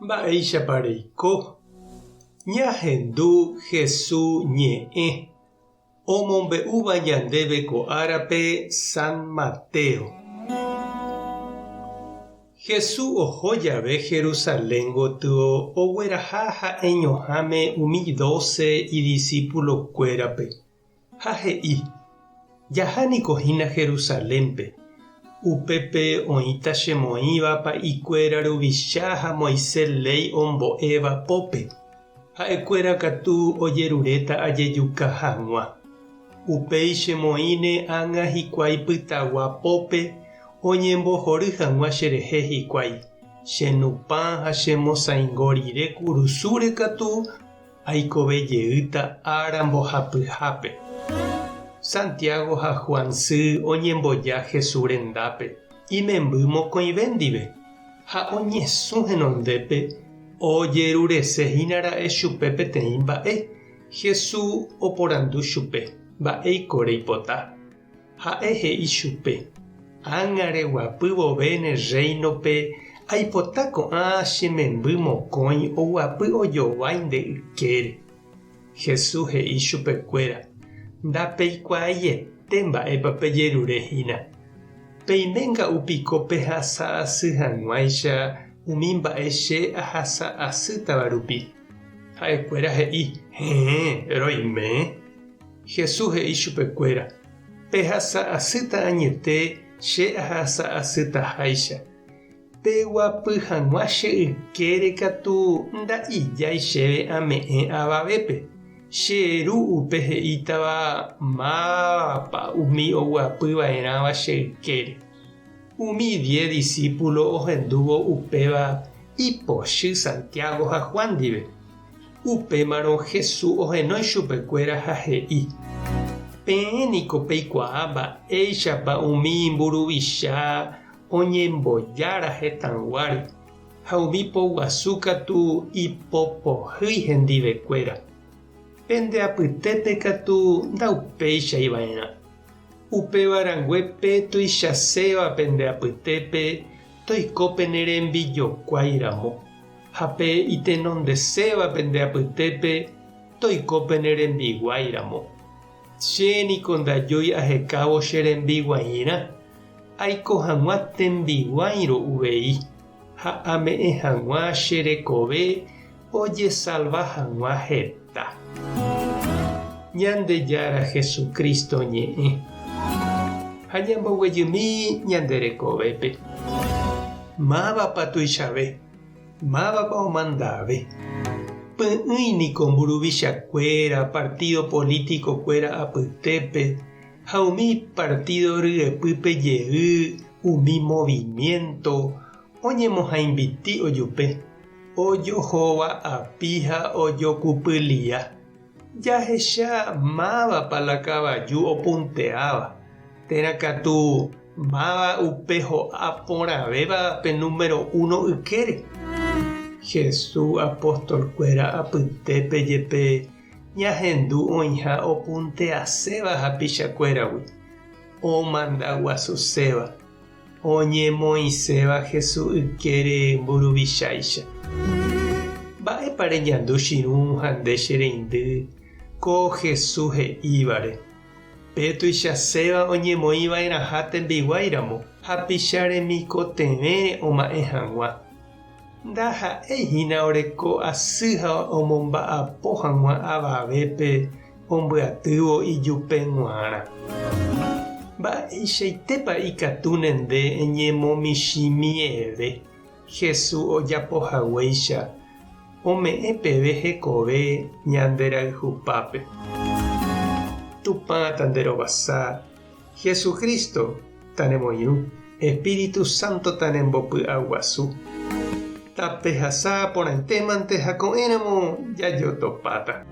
Mba'éichapa reiko? Ñahendu Hesu ñe'ẽ omombe'úva ñandéve ko árape San Mateo. Hesu oho jave Jerusalén gotyo ogueraha ha'eñoháme umi dóse idisípulokuérape. Ha he'i, Jaha niko hína Jerusalénpe, upépe oĩta chemoĩva pa'ikuéra ruvicha ha Moisés léi ombo'éva pópe, ha'ekuéra katu ojeruréta ajejuka hag̃ua. Upéi chemoĩne ág̃a hikuái pytagua pópe oñembohory hag̃ua cherehe hikuái, chenupã ha chemosãingo rire kurusúre katu Aikove jeýta ára mbohapyhápe. Santiago ha Juan sy oñemboja Jesús rendápe, imemby mokõive ndive, ha oñesũ henondépe ojerurese hína ra'e chupe peteĩ mba'e. Jesús oporandu chupe, Mba'éiko reipota? Ha'e he'i chupe, Ág̃a reguapy vove ne rréinope, aipota ko'ã che memby mokõi oguapy ojovái nde ykére. Jesús he'i chupekuéra, Ndapeikuaaiete mba'épa pejerure hína. Peime nga'u piko pehasa asy hag̃uáicha umi mba'e che ahasa asýtava rupi. Ha'ekuéra he'i, Héẽ, roime. Jesús he'i chupekuéra, Pehasa asýta añete che ahasa asytaháicha. Peguapy hag̃ua che ykére katu nda'ijái chéve ame'ẽ avavépe. Che Ru upe he'ítava mávapa umi oguapy va'erãva che ykére. Umi diez disípulo ohendúvo upéva ipochy Santiago ha Juan ndive. Upémarõ Jesús ohenói chupekuéra ha he'i, Peẽ niko peikuaa mba'éichapa umi mburuvicha oñembojára hetãyguáre, ha umi poguasu katu ipopohýi hendivekuéra. Pende apytépe katu ndaupéichai va'erã. Upéva rangue pe tuichaséva pende apytépe toiko pene rembijokuái ramo. Ha pe itenondeséva pende apytépe toiko pene rembiguái ramo. Che niko ndajúi ahekávo che rembiguairã, aiko hag̃ua tembiguáirõ uvei, ha ame'ẽ hag̃ua che rekove ojesalva hag̃ua heta. Ñandejára Jesucristo ñe'ẽ. Ha ñamboguejymi ñande rekovépe. Mávapa tuichave? Mávapa omandave? Py'ỹi niko mburuvichakuéra, partido político-kuéra apytépe ha umi partido ryepýpe jey umi movimiento oñemohãimbiti ojupe, ojohova'api ha ojokupylia. Jahecha mávapa la kavaju opunteáva, térã katu máva upe ho'a porãvéva pe número uno ykére. Jesús apostolkuéra apytépe jepe ñahendu oĩha opunteaséva hapichakuéragui, omanda guasuséva, oñemoĩséva Jesús ykére mburuvicháicha. Mba'épa reñandu chirũ ha nde che reindy ko Jesús he'ívare? Pe tuichaséva oñemoĩ va'erãha tembiguái ramo hapicha remikotevẽre oma'ẽ hag̃ua. Ndaha'éi hína oreko asy ha omomba'apo hag̃ua avavépe ombyatývo ijupe g̃uarã. Mba'eichaitépa ikatúne nde eñemomichĩmieve Jesús ojapo haguéicha ome'ẽ peve hekove ñande rayhupápe? Tupã tanderovasa, Jesucristo tanemoirũ, Espíritu Santo tanembopy'aguasu. Tapehasa porãitémante ha ko'ẽramo jajotopáta.